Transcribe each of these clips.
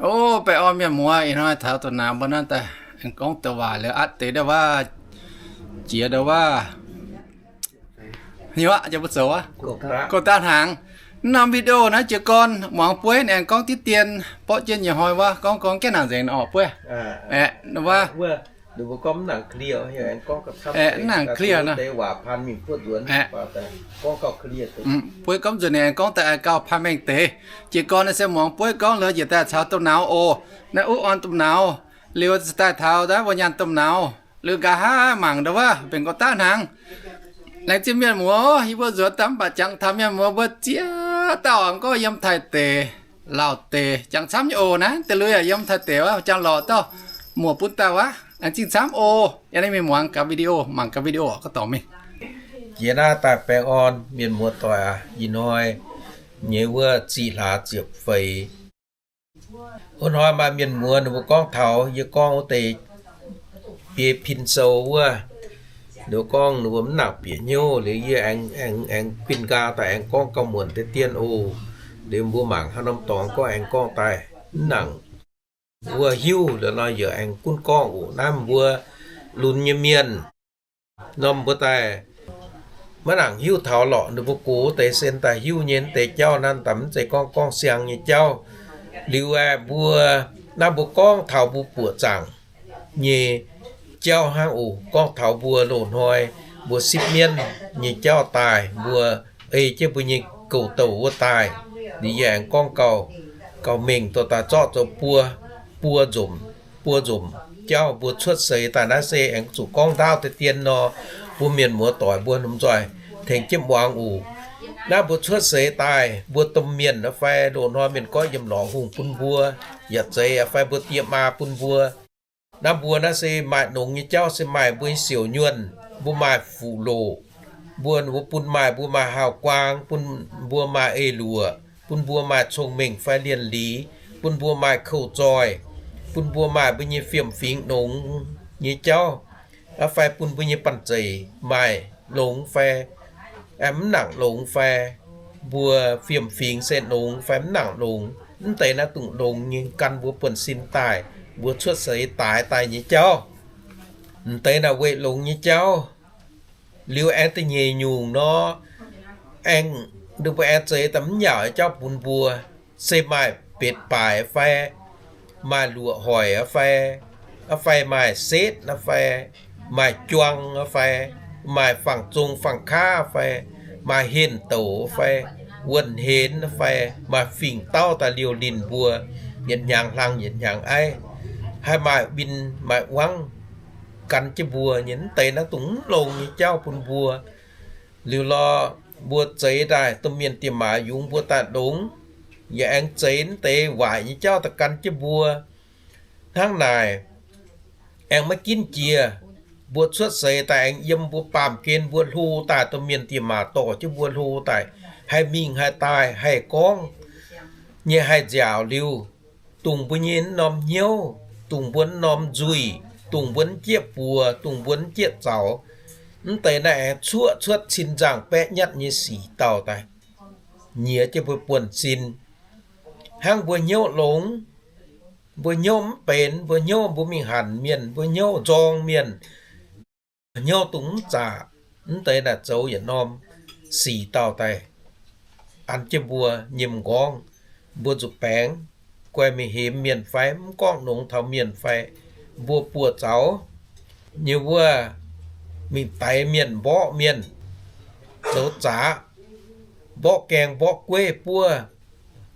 O, baengh orn mienh muoz, ih hnoi taux da'naaiv mbuo naaiv daaih aengx gorngv deix waac liuz atv deix ndau wuov, jiex ndau wuov. Hiuv aqv, jiex mbuo zoux aqv. Goux daaih hnaangx. Naaiv norm video naaiv jiez gorn muangx bueiv aengx gorngv diqv dien, borqv jienv nyei hnoi wuov gorngv gorngv jienv hnaangx nzengc orqc bueiv. Aeqv, wuov. Aeqv, mv nangc clear nor. Bueiv gorngv nzunc ninh aengx gorngv daaih gauh paan mengh deix. Jiez gorn naaiv se muangx bueiv gorngv lorqc, njiec daaih caux domh nauz oc. Naaiv uv orn domh nauz, liuz daaih taux naaiv mbuo nyaanh domh nauz, liuz nqa'haav mangc ndau wuov mbenc gorqv daav hnaangx. Laengz zingh mienh muoz, yie mbuo nzuonx daaih mv baac jangx taux mienh muoz mbuo ziex dauh gorngv yiem Taiv deic, Laauv deic, jangx camv nyei oc. Naaiv deix lui yaac yiem Taiv deic wuov, jangx lorqc dauh muoc bun daaih wuov. Laengz zingh camv oc. Yie naaiv mingh muangx gaax video, mangc gaax video gorngv dorngc mingh. Jiex naaiv daaih baengh orn mienh muoz doic aac, ih hnoi nyei wuov ziqc hlaax ziepc feix. Wuov hnoi maaih mienh muoz ninh mbuo gorngv taux yie gorngv wuov deix biei pin sou wuov, ninh mbuo gorngv ninh mbuo mv nangc bieqc hnyouv liuz yie aengx, aengx, aengx guin nqaang daaih aengx gorngv gauh muonc deix dien oc. Liuz mbuo mangc haaix norm dorngx gorngv aengx gorngv daaih mv nangc wuov hiuv liuz nor yaac aengx gunv gorngv oc. Naaiv mbuo lunx nyei mienh norm mbuo daaih maiv nangc hiuv taux lorqc, ninh mbuo gox deix sen daaih hiuv nyei deix jauv naaiv daaih mv zeiz gorngv gorngv siang nyei jauv. Liuz aeqv, mbuo naaiv mbuo gorngv taux mbuo buoqc zaangc nyei jauv hnangv oc. Gorngv taux mbuo loz-hnoi mbuo sipv mienv nyei jauv daaih, mbuo ei jienv mbuo nyei gouv-douh wuov daaih, liuz yie aengx gorngv gauh, gauh mengh dorh daaih zorqv zoux buo, buo nzomc, buo nzomc jauv mbuo cuotv seix daaih. Naaiv se aengx zuqc gorngv ndaauv deix dien nor, mbuo mienh muoz doic mbuo lomh nzoih tengx jienv muangx oc. Naaiv mbuo cuotv seix daaih mbuo domh mienh fai loz-hnoi mienh goiv yiem lorz hungh bun mbuo, yaac zeiz fai mbuo diex maa bun mbuo. Naaiv mbuo naaiv se maaih longx nyei jauv se maaih mbuo nyei siouc nyuonh, mbuo maaih fuqv-loqc, mbuo, mbuo bun maaih, mbuo maaih hauz guaang, bun mbuo maaih eix luoqc, bun mbuo maaih cong-mengh fai lienh liz, bun mbuo maaih kouv-zoih, bun mbuo maaih mbuo nyei fiem-fingx longx nyei jauv, fai bun mbuo nyei banh zeic maaih longx fai mv nangc longx fai mbuo fiem-fingx se longx fai mv nangc longx. Mv deix naaiv dongh longx nyei gan mbuo buonv-sin daaih, mbuo cuotv seix daaih daaih nyei jauv. Mv deix naaiv weic longx nyei jauv. Liuz aengx da'nyeic nyungc nor, aengx, ninh mbuo aengx zeix daaih mv yaauc jauv bun mbuo, se maaih betv baaix fai, maaih luoqc hoic fai, fai maaih setv fai, maaih juang fai, maaih fangx zong fangx kaav fai, maaih henh douc fai, wuonh henx fai, maaih fingx-dauv daaih liouh linh mbuo, yietc hnyangx hlang yietc hnyangx aiv, haih maaih win maaih wangv gan jienv mbuo nyei. Mv deix naaiv dongh mv longx nyei jauv bun mbuo. Liuz lorh, mbuo zeix daaih domh mienh diex maac yungz mbuo daaih longx, yaac aengx zeix mv deix waaic nyei jauv daaih gan jienv mbuo. Hnangv naaic, aengx maiv ginv jiex, mbuo cuotv seix daaih aengx yiem mbuo baamh gen mbuo hlo daaih, domh mienh diex maac dorh jienv mbuo hlo daaih, haih mingh haih daaih, haih gorngv nyei haih nziaauc liuz, dongh mbuo nyei norm hnyouv, dongh mbuo norm nzuih, dongh mbuo jieqv buoz, dongh mbuo jieqv zaux, mv deix naaiv aengx cuoqv cuotv cin nzangc-baeqv nyatv nyei sic dauh daaih, nyiex jienv mbuo buonv-sin. Hnangv mbuo hnyouv longx, mbuo hnyouv mv benx, mbuo hnyouv mbuo mingh hanc mienh, mbuo hnyouv nzorng mienh, hnyouv dongh mv zaqc, mv deix naaic zoux yietc norm sic dauh daaih an jienv mbuo nyei m'nqorngv. Mbuo nzuqc baengx, guaih mingh hemx mienh fai mv gorngv nongx taux mienh fai, mbuo buoz-zaux nyei wuov mingh daix mienh mborqv mienh, zoux zaqc, mborqv gaeng mborqv gueiv buov,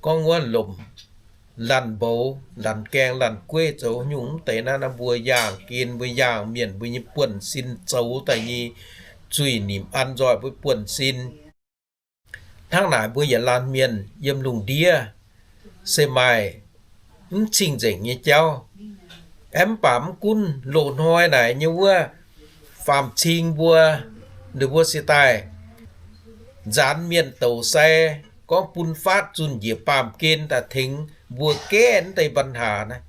gorngv wuov lomc, lanc mboux, lanc gaeng lanc gueiv zoux nyungc mv deix naaiv, naaiv mbuo yaangh gen, mbuo yaangh mienh, mbuo nyei buonv-sin zoux daaih nyei zuiz-nimc an nzoih mbuo buonv-sin. Hnangv naaic mbuo yietc laanh mienh yiem lungh ndiev se maaih mv cing-nzengc nyei jauv. Aeqv, mv baac mv gunv loz-hnoi naaic nyei wuov faam-cing mbuo, ninh mbuo se daaih nzaanx mienh douc sai, gorngv bun faatv zunh njiec baamh gen daaih tengx mbuo gaeqv mv deix ปัญหา naaiv.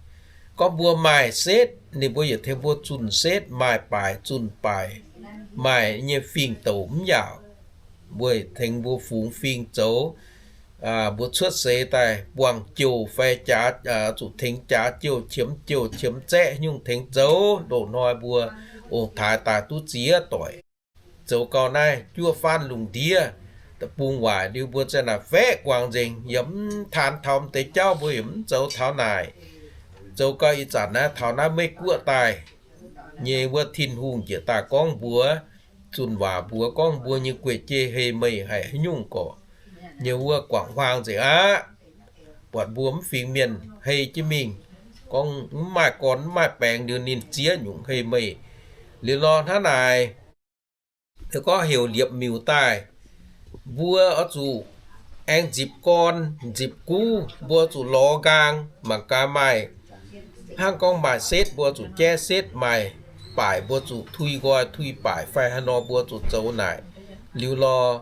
Gorngv mbuo maaih setv, ninh mbuo yietc tengx mbuo zunh setv, maaih baaic zunh baaic, maaih nyei fingx-douc mv yaauc, mbuo tengx mbuo fungx fingx zoux, mbuo cuotv seix daaih buangh jouh fai jaax, zuqc tengx jaax jouh, qiemx jouh, qiemx zaeqv nyungc tengx zoux. Loz-hnoi mbuo ong-taaix daaih duqv ziex doic, zoux gau naaiv juov faanv lungh ndiev, da'bung waaic liuz mbuo za'naaic faeqv guangc nzengc, yaac mv taan taux m'deix jauv, mbuo yaac mv zoux taux naaic. Zoux gau ih zanc naaiv taux naaiv Meiv Guoqv daaih nyei wuov Tin-Hungh njiec daaih gorngv mbuox, zunh waac mbuox gorngv mbuo nyei guei-jeiv hei meih haic haaix nyungc gorqv nyei wuov guangc huaang nzengc aqv. Buatc mbuo mv fingx mienh hei jienv mingh, gorngv mv maaih gorn mv maaih baengx liuz ninh ziex nyungc hei meih. Liuz nor hnangv naaic, gorngv heuc liepc miuc daaih, mbuo oix zuqc aengx nzipc gorn nzipc guv, mbuo zuqc lorz nqaang mangc gaax maaih hnangv gorngv maaih setv mbuo zuqc jaiv setv, maaih baaic mbuo zuqc tui nqoi tui baaic fai haaix nor mbuo zuqc zoux naaic. Liuz nor,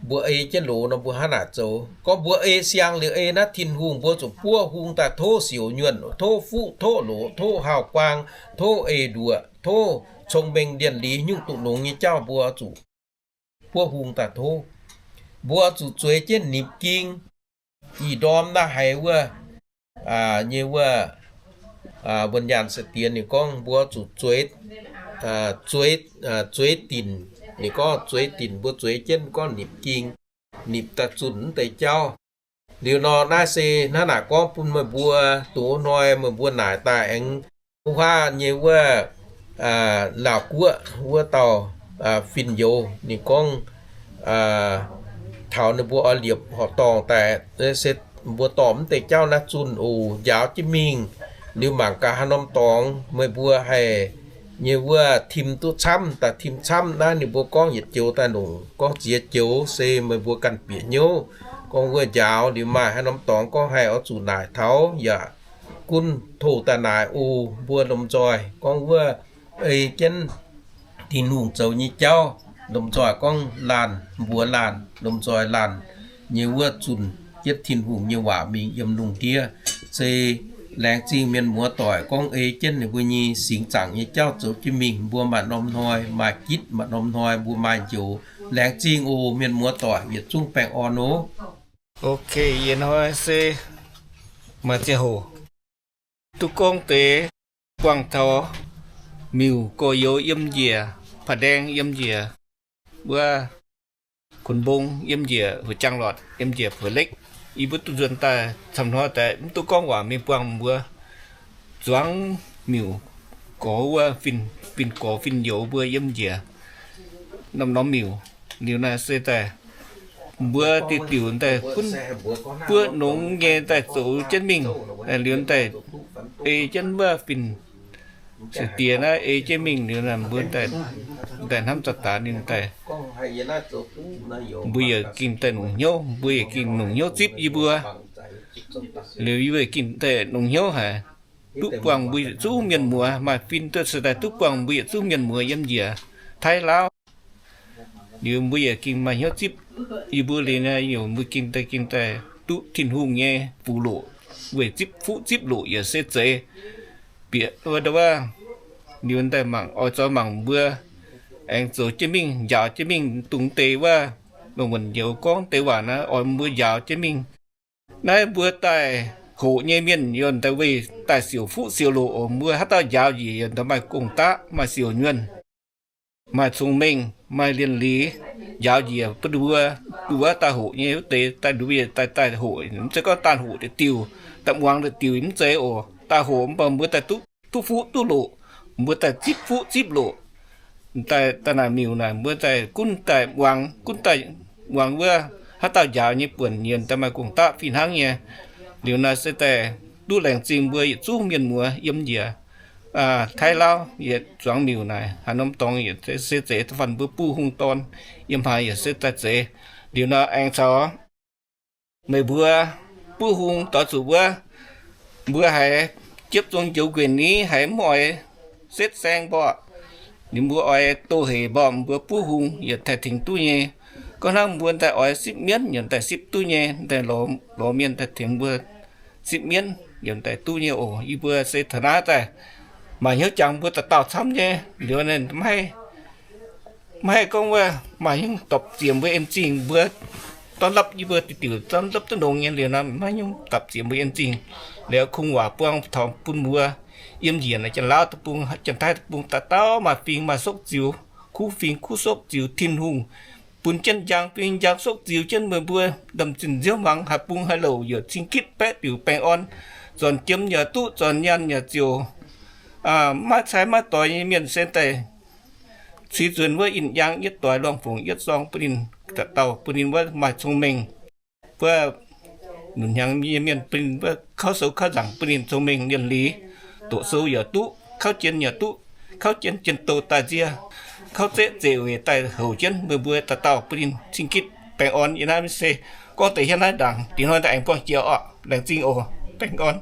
mbuo ei jienv loz nor mbuo hnangv naaic zoux. Gorngv mbuo ei siang liuz ei naaiv Tin-Hungh mbuo zuqc buov hung daaih tov siouc nyuonh, tov fuqv, tov loz, tov hauv-guaang, tov eix nduoqc, tov cong-mengh lienh liz nyungc duqv longx nyei jauv mbuo zuqc buov hung daaih tov. Mbuo zuqc zueiz jienv nipc ging. Ih ndorm naaiv haiz wuov, nyei wuov, wuonh nyaanh sai-diex ninh gorngv mbuo zuqc zueiz, zueiz, zueiz dinc. Ninh gorngv zueiz dinc mbuo zueiz jienv gorngv nipc ging, nipc daaih zunh mv deix jauv. Liuz nor naaiv se hnangv naaic gorngv bun meih mbuo doz hnoi meih mbuo naaic daaih aengx huaav nyei wuov Laauh Guoqv wuov dauh fin-youz ninh gorngv taux ninh mbuo oix liepc horqc dorngh daaih se mbuo dorh mv deix jauv naaiv zunh oc, njaaux jienv mingh. Liuz mangc gaax haaix norm dorngx meih mbuo haih nyei wuov tim duqv camv daaih tim camv naaiv ninh mbuo gorngv yietc joux daaih longc gorngv ziex joux se meih mbuo ganh bieqc hnyouv. Gorngv wuov njaaux liuz maaih haaix norm dorngx gorngv haih oix zuqc naaic taux yaac gunv tov daaih naaic oc. Mbuo lomh nzoih gorngv wuov ei jienv Tin-Hungh zoux nyei jauv, lomh nzoih gorngv laanh mbuox laanh, lomh nzoih laanh nyei wuov zunh jienv Tin-Hungh nyei waac mingh yiem lungh ndiev. Se laengz zingh mienh muoz doic gorngv ei jienv ninh mbuo nyei singx zaangc nyei jauv zoux jienv mingh, mbuo maaih norm hnoi maaih gitv, maaih norm hnoi mbuo maaih njoux. Laengz zingh oc mienh muoz doic, yietc zungv baengh orn oc. Ok, ih hnoi se maaih ziangh hoc duqv gorngv deix buangh taux miuc gorx-youz yiem njiec, paa-ndaeng yiem njiec, wuov Kun Mbong yiem njiec, Huo Jang Lotc yiem njiec, Puoc Lekv. Yie mbuo duqv nzuonx daaih camv hnoi daaih mv duqv gorngv waac mingh buangh mbuo zuangx miuc gorx wuov, fin-gorx fin-youz mbuo yiem njiec norm-norm miuc. Liuz naaiv se daaih mbuo diuh diuc daaih gunv buov nongx nyei daaih zoux jienv mingh. Liuz daaih ei jienv wuov fin-saeng-diex naaiv ei jienv mingh liuz naaiv mbuo daaih hnamv za'daaih ninh daaih, mbuo yaac gengh daaih longc hnyouv, mbuo yaac gengh longc hnyouv zipv yie mbuo. Liuz yie mbuo gengh daaih longc hnyouv haic, duqv buangh mbuo yietc zungv mienh muoz, maaih fin duqv se daaih duqv buangh mbuo yietc zungv mienh muoz yiem njiec Taiv Lauv. Liuz mbuo yaac gengh maaih hnyouv zipv yie mbuo liuz naaiv, mbuo gengh daaih, gengh daaih duqv Tin-Hungh nyei fuqv loqc, weic zipv fuqv zipv loqc yaac se zeiz. Bieqc wuov, liuz daaih mangc, oix zoux mangc mbuo aengx zoux jienv mingh, njaaux jienv mingh dongh deix wuov, longc wuonh njoux gorngv deix waac naaiv oix mbuo njaaux jienv mingh. Naaiv mbuo daaih hoqc nyei mienh yaac daaih weih daaih siouc fuqv siouc loqc oc. Mbuo haaix dauh njaaux njiec yaac daaih maaih gong-daqv, maaih siouc nyuonh, maaih cong-mengh, maaih lienh liz, njaaux njiec bun mbuo, mbuo wuov daaih hoqc nyei wuov deix daaih, mbuo daaih, daaih hoqc, mv zeiz gorngv daaih hoqc deix diuh, daaih muangx deix diuh mv zeiz oc. Daaih hoqc mv baac mbuo daaih duqv, duqv fuqv duqv loqc, mbuo daaih zipv fuqv zipv loqc. Daaih, daaih naaic miuc naaic mbuo daaih gunv daaih muangx, gunv daaih muangx wuov haaix dauh njaaux nyei buonc yaac daaih maaih gong-daqv fih hnangv nyei. Liuz naaiv se daaih duqv laengz zingh mbuo yietc zungv mienh muoz yiem njiec Taiv Lauv yietc zuangx miuc naaic, haaix norm dorngx yietc se zeiz da'faanh mbuo buv hung dorn yiem haaix yaac se daaih zeiz. Liuz naaiv aengx caux meih mbuo buv hung doix zuqc wuov, mbuo haiz jiepv zong njoux nquenc ni haiz mv oix setv saeng mborqv, ninh mbuo oix doh hec mborqv, mbuo buv hung yietc daaih tengx duqv nyei. Gorngv hnangv mbuo daaih oix sipv mienv yietc daaih sipv duqv nyei, daaih lorz mienh daaih tengx mbuo sipv mienv yietc daaih duqv nyei oc. Yie mbuo se taux naaiv daaih maaih hnyouv jangx mbuo dauh dauh camv nyei. Liuz maiv haih gorngv wuov maaih hnyouv dorpc ziemx mbuo en zingh mbuo dorn lopv yie mbuo diuc diuc, dorn lopv duqv longx nyei liuz nor, maiv nyungc dapc ziec mbuo yiem zingh. Liuz kungx waac buang taux bun mbuo yiem njiec naaiv Janx-Laauv deic-bung, Janx-Taiv deic-bung dauh dauh maaih fingx maaih sokv ziux, kuv fingx kuv sokv ziux, Tin-Hungh bun jienv njang fingx njang sokv ziux jienv meih mbuo, ndamv zinh nziouv hmuangx, haaix bung haaix louc yaac cing-gitv baeqv diuc baengh orn, zornc jiem yaac duqv, zornc nyaanh yaac ziouc maiv cai maiv doix nyei mienh se daaih cui nzuonx wuov in-yangh yietv doix luangh fongc yietv zorng bun ninh, dauh dauh bun ninh wuov maaih cong-mengh. Wuov lunc hnyangx nyei mienh bun ninh wuov kauv sou kauv nzaangc bun ninh cong-mengh mienh liz, doqc sou yaac duqv, kauv jien yaac duqv, kauv jien jien-douh daaih nzie, kauv zeqv zeqc weic daaih houc jienv meih mbuo dauh dauh bun ninh cing-gitv baengh orn. Yie naaiv se gorngv deix hietv naaiv ndaangc, dingc hnoi daaih aengx buangh jiex orqc. Laengz zingh oc. Baengh orn.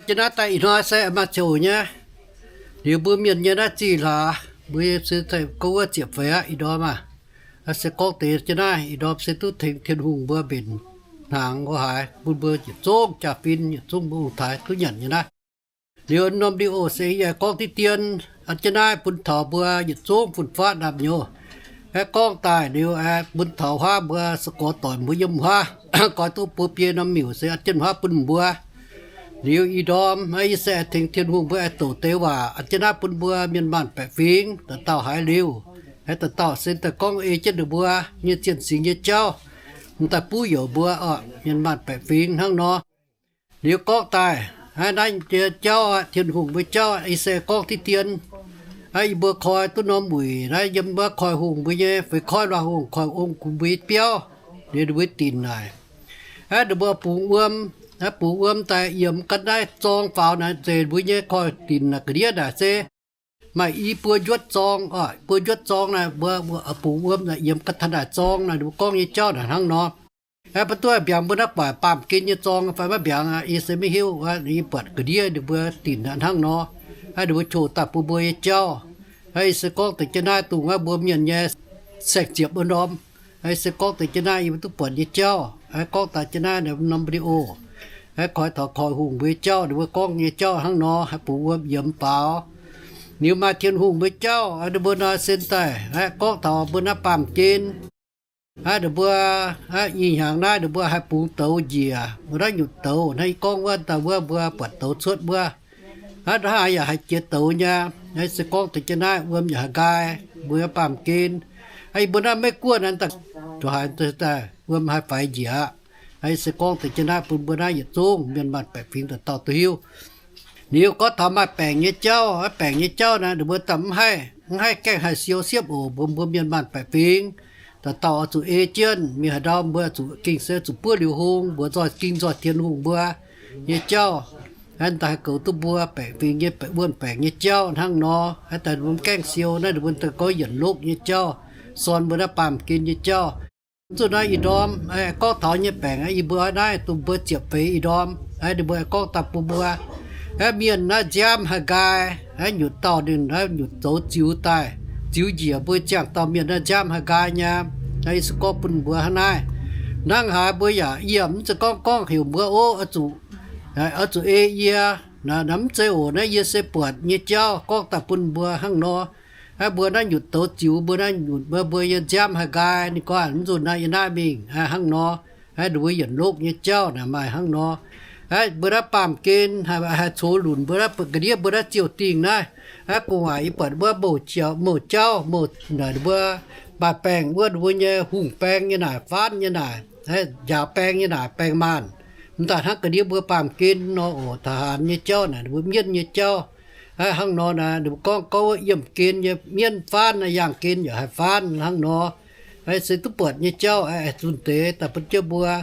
Jienv naaiv daaih ih hnoi se maaih ziouc nyei, liuz mbuo mienh nyei naaiv zingh hlaax, mbuo se gorngv wuov ziepc feix aqv. Ih ndorm aah, se gorngv deix jienv naaiv ih ndorm se duqv tengx Tin-Hungh mbuo mbenc hnaangx nqoi haaix bun mbuo yietc zungv jaa-fin, yietc zungv mbuo ong-taaix duqv nyanc nyei naaiv. Liuz norm video se yie gorngv diqv dien jienv naaiv bun taux mbuo yietc zungv fun-faqv naamh nyouz. Aeqv, gorngv daaih liuz aeqv, bun taux huaav mbuo se gorx doic mbuo yiem huaav, goix duqv buo biei norm miuc se jienv huaav bun mbuo. Liuz ih ndorm aeqv, yie se aengx tengx Tin-Hungh mbuo aengx douc deix waac jienv naaiv bun mbuo mienh maanh baeqc fingx dauh dauh haiz liuz, aeqv, dauh dauh se daaih gorngv ei jienv ninh mbuo nyei zienh singx nyei jauv, m'daaih buv youc mbuo orqc, mienh maanh baeqc fingx hnangv nor. Liuz gorngv daaih aeqv, naaiv jauv aqv, Tin-Hungh mbuo jauv, yie se gorngv diqv dien aeqv, yie mbuo koi duqv norm wuic naaiv yiem wuov koiv-hungh mbuo nyei feix koiv luangh hungh koiv-ong mbuo nyei biauv, liuz ninh mbuo dinc naaic aeqv, ninh mbuo bungx wuom, aeqv, bungx wuom daaih yiemx ga'naaiv zorng faaux naaic nzengc mbuo nyei koiv-dinc naaic ga'ndiev naaic se maaih i buo njuotv zorng, buo njuotv zorng naaic mbuo bungx wuom naaic yiemx ga'naaiv zorng naaic, ninh mbuo gorngv nyei jauv naaic hnangv nor. Aeqv, mv duqv mbiaangx mbuo naaiv guaaic baamh gen nyei zorng fai maiv mbiaangx, yie se maiv hiuv. Ninh mbuo buatc ga'ndiev ninh mbuo dinc hnangv nor, ninh mbuo coqv daaih bun mbuo nyei jauv. Yie se gorngv deix jienv naaiv dongh mbuo mienh nyei saeng-ziepc wuov ndorm. Yie se gorngv deix jienv naaiv yie mbuo duqv buatc nyei jauv. Gorngv daaih jienv naaiv norm video, aeqv, koi taux koiv-hungh mbuo nyei jauv, ninh mbuo gorngv nyei jauv hnangv nor, haih bungx wuom yiemx faaux. Liuz maaih Tin-Hungh mbuo jauv, ninh mbuo nor se daaih aeqv, gorngv taux mbuo naaiv baamh gen aeqv, ninh mbuo aeqv, ih hnyangx naaiv ninh mbuo haih bungx douz njiec, mbuo naaiv nyutc douz naaiv, yie gorngv wuov daaih wuov mbuo buatc douz cuotv wuov. Hnangv haaix yaac haih jiex douz nyei. Yie se gorngv deix jienv naaiv wuom yaac haih nqaai mbuo baamh gen. Yie mbuo naaiv Meiv Guoqv naaiv daaih, haaix daaih wuom haih faix njiec aqv. Yie se gorngv deix jienv naaiv bun mbuo naaiv yietc zungv mienh maanh baeqc fingx dauh dauh duqv hiuv. Liuz gorngv taux maaih baengc nyei jauv, baengc nyei jauv naaic ninh mbuo daaih mv haih, mv haih gaengh haih siou siepv oc. Mbuo, mbuo mienh maanh baeqc fingx dauh dauh oix zuqc ei jienv. Mingh haaix ndau mbuo zuqc gengh se zuqc buov liuz hung, mbuox nzoih ging nzoih Tin-Hungh mbuo nyei jauv, aeqv, daaih haih goux duqv mbuo baeqc fingx nyei, wuonh baengc nyei jauv hnangv nor. Aeqv, daaih mbuo mv gaengh siou naaiv ninh mbuo daaih gorngv yienc lokv nyei jauv, sorn mbuo naaiv baamh gen nyei jauv. Zuqc naaiv ih ndorm aeqv, gorngv taux nyei baengc aeqv, yie mbuo naaiv dongh mbuo ziepc feix ih ndorm aeqv, ninh mbuo aeqv, gorngv daaih bun mbuo aeqv, mienh naaiv nziaamv haih nqaai aeqv, nyutc dauh ninh naaiv nyutc zoux ziux daaih, ziux njiec mbuo ziangh dauh mienh naaiv nziaamv haih nqaai nyei. Yie se gorngv bun mbuo hnangv naaiv. Hnangv haaix mbuo yaac yiem mv zeiz gorngv gorngv heuc mbuo, o, oix zuqc, oix zuqc ei yie. Naaiv mv zeiz oc. Naaiv yie se buatc nyei jauv gorngv daaih bun mbuo hnangv nor. Aeqv, mbuo naaiv nyutc douz ziux, mbuo naaiv nyutc mbuo, mbuo nyei nziaamv haih nqaai. Ninh gorngv mv zuqc naaiv yie naaiv mingh hnangv nor. Aeqv, ninh mbuo yienc lokv nyei jauv naaic maaih hnangv nor. Aeqv, mbuo naaiv baamh gen haih, haih cox lunc mbuo naaiv ga'ndiev mbuo naaiv ziouc dingh naaiv. Aeqv, gu'nguaaic yie buatc wuov mouc jauv, mouc jauv, mouc naaic mbuo maaih baengc wuov, mbuo nyei hungh baeng nyei naaic, faanv nyei naaic, aeqv, njaaux baeng nyei naaic, baeng maanh. Mv daaih hnangv ga'ndiev mbuo baamh gen nor oc. Taux haanz nyei jauv naaic ninh mbuo mienv nyei jauv. Aeqv, hnangv nor naaic ninh mbuo gorngv, gorngv wuov yiemh gen nyei mienv faanv naaic, yaangh gen yaac haih faanv hnangv nor. Aeqv, se duqv buatc nyei jauv aeqv, zunh deix daaih bun jienv mbuo.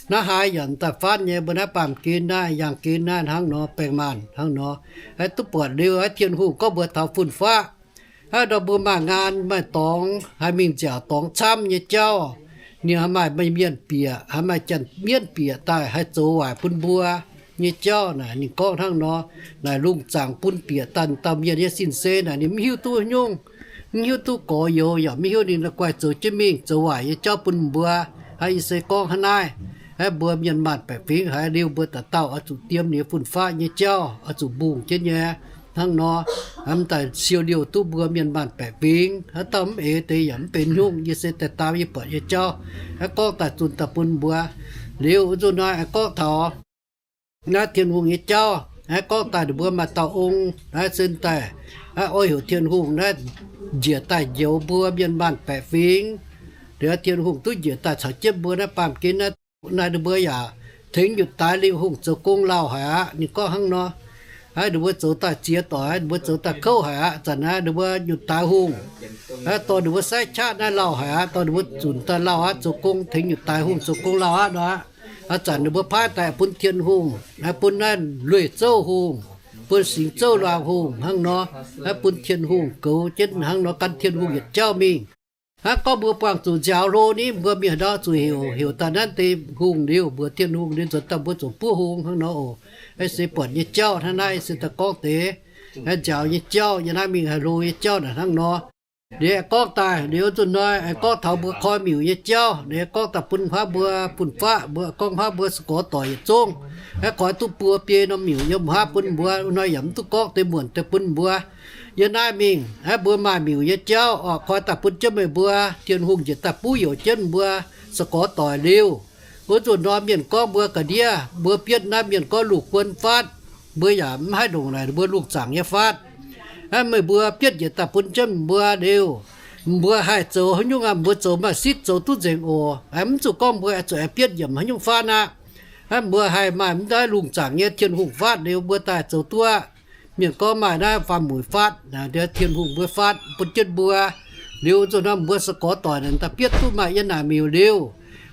Naaiv haaix yaac daaih faanv nyei, mbuo naaiv baamh gen naaiv, yaangh gen naaiv hnangv nor, baeng maanh hnangv nor. Aeqv, duqv buatc liuz aeqv, Tin-Hungh gorngv mbuox taux fun-faqv aeqv, nor mbuo maaih ngaan maaih dorngx, haih mingh nziaauc dorngx camv nyei jauv. Ninh haih maaih mienh bieqc, haih maaih janx-mienv bieqc daaih haih zoux waaic bun mbuo nyei jauv naaic, ninh gorngv hnangv nor. Naaic lungh zaangc bun bieqc daaih dauh mienh nyei sin-sei naaic, ninh mv hiuv duqv nyungc, mv hiuv duqv gorx-youz, yaac mv hiuv ninh la'guaih zoux jienv mingh zoux waaic nyei jauv bun mbuo. Hnangv yie se gorngv hnangv naaiv. Aeqv, mbuo mienh maanh baeqc fingx haiz liuz, mbuo dauh dauh oix zuqc diem ninh nyei fun-faqv nyei jauv, oix zuqc mbungh jienv nyei. hnangv nor, mv daaih siou liouh duqv mbuo mienh maanh baeqc fingx. Haaix dauh mv eix deix yaac mv benx nyungc. Yie se daaih dau yie buatc nyei jauv, aqv, gorngv daaih zunh daaih bun mbuo. Liuz wuov nzunc hnoi aengx gorngv taux naaiv Tin-Hungh nyei jauv, aqv, gorngv daaih ninh mbuo maaih dauh ong, aqv, sin daaih, aqv, oix heuc Tin-Hungh naaiv njiec daaih njoux mbuo mienh maanh baeqc fingx. Liuz Tin-Hungh duqv njiec daaih caux jienv mbuo naaiv baamh gen naaiv, naaiv ninh mbuo yaac tengx nyutc daix lingh hungh zoux gong lauh haic aqv. Ninh gorngv hnangv nor, aqv, ninh mbuo zoux daaih ziex doic, ninh mbuo zoux daaih kouv haic aqv. Zanc naaiv ninh mbuo nyutc daix hungh, aqv, dorh ninh mbuo saaiv qaqv naaiv lauh haic aqv, dorh ninh mbuo zunc daaih lauh aqv, zoux gong tengx nyutc daix hungh zoux gong lauh aqv nor. Aqv, zanc ninh mbuo paaiv daaih bun Tin-Hungh, aqv, bun naaiv Lueic Zouv Hungh, bun Singx Zouv Luangh Hungh hnangv nor, aqv, bun Tin-Hungh goux jienv hnangv nor, gan Tin-Hungh yietc jauv mingh. Hnangv gorngv mbuo buangh zuqc nziaaux hlo ni, mbuo mienh ndau zuqc heuc, heuc daaih naaiv deix hungh liuz, mbuox Tin-Hungh liuz, nzuonx daaih mbuo zuqc buov hungh hnangv nor oc. Aqv, se buatc nyei jauv hnangv naaiv, se daaih gorngv deix, aqv, nziaaux nyei jauv, yie naaiv mingh haih hlo nyei jauv naaic hnangv nor. Liuz aengx gorngv daaih, liuz nzunc hnoi aengx gorngv taux mbuo koi miuc nyei jauv. Liuz gorngv daaih bun huaav mbuo fun-faqv, mbuo gorngv huaav mbuo se gorx doic yietc zungv, aqv, koi duqv buo biei norm miuc yiem huaav bun mbuo. Wuov nor yaac mv duqv gorngv deix muonc deix bun mbuo. Yie naaiv mingh, aqv, mbuo maaih miuc nyei jauv oc, koi daaih bun jienv meih mbuo. Tin-Hungh njiec daaih buv youc jienv mbuo se gorx doic liuz, wuov nzunc hnoi mienh gorngv mbuo ga'ndiev, mbuo bietv naaiv mienh gorngv lungh guon fatv, mbuo yaac mv haih ndongc naaic mbuo lungh zaangc nyei fatv. Aqv, meih mbuo bietv njiec daaih bun jienv mbuo liuz, mbuo haih zoux haaix nyungc aqv, mbuo zoux maaih sitv zoux duqv nzengc oc. Aqv, mv zuqc gorngv mbuo zuqc aengx bietv yiemc haaix nyungc fatv aqv. Aqv, mbuo haih maaih mv daaih lungh zaangc nyei Tin-Hungh fatv liuz, mbuo daaih zoux duqv. Mienh gorngv maaih naaiv faam-mueic fatv, Tin-Hungh mbuo fatv bun jienv mbuo. Liuz nzunc hnoi mbuo se gorx doic naaic daaih bietv duqv maaih yiem naaic miuc liuz,